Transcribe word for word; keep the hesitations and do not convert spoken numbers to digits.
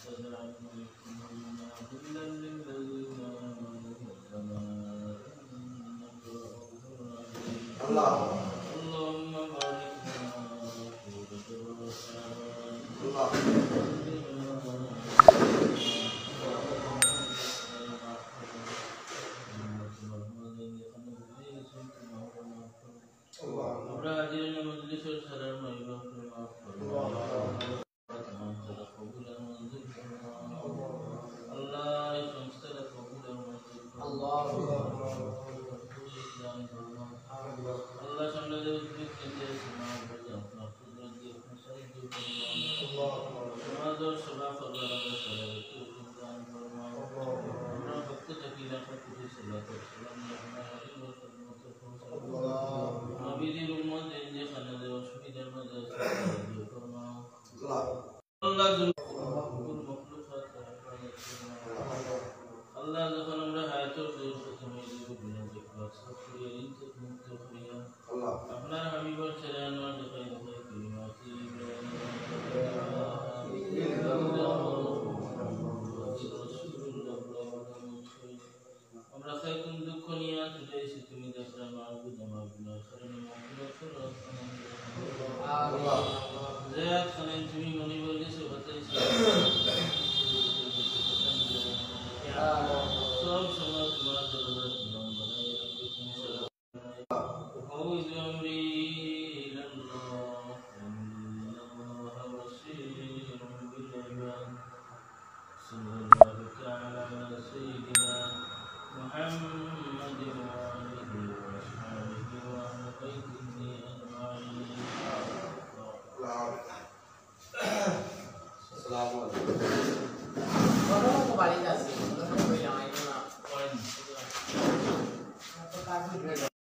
تجعل في قلوبنا غلا للذين آمنوا ربنا إنك رؤوف رحيم. الله. اللهم بارك لنا في رجب وشعبان. الله. আমরা হাজিরিন মজলিসর সালাম মাইবা মাফ করো। আল্লাহ। তাআলা কবুল আর মঞ্জুর ফরমাও। আল্লাহ, এই সংস্থারে কবুল আর মঞ্জুর ফরমাও। আল্লাহ। দান ফরমাও। আল্লাহ, সামনে যে উদ্যোগ নিতে এসে মা বলে আপনার কুদরত দিয়ে আপনার সাহায্য ফরমাও। আল্লাহ। সমাজর সেবা করবার আগে সারা ব্যক্তি দান ফরমাও। আল্লাহ। আমরা ভক্ত থাকি না, প্রকৃতি সেবা করছিলাম না, আপনার আশীর্বাদ নবীজির উম্মত যেখানে যে অসুবিধার মাঝে আছে, সাহায্য ফরমাও। আল্লাহ। আল্লাহ, যখন আমরা হায়াতর যে প্রথমে যে গুনাহ দেখবা, সব করিয়া ঋণ থেকে মুক্ত করিয়া, আল্লাহ। আপনার হাবিবর ছেলে আনোয়ার দেখাই দেখাই তুমি মাটি আমরা খাই কোন দুঃখ নিয়ে ছুটে এসে তুমি দেখলে মাহবুব আমার গুনার কারণে মাহফিরাত করো। যে আয়াতখানে তুমি মনিবর গেছে বাতাইছো, সব সময় তোমার দরবারে গোলাম বানাই রাখবে তুমি। أفوض أمري إلى الله، إن الله بصير بالعباد. صلى الله تعالى على سيدنا محمد وآله وأصحابه وأهل بيته أجمعين. السلام عليكم.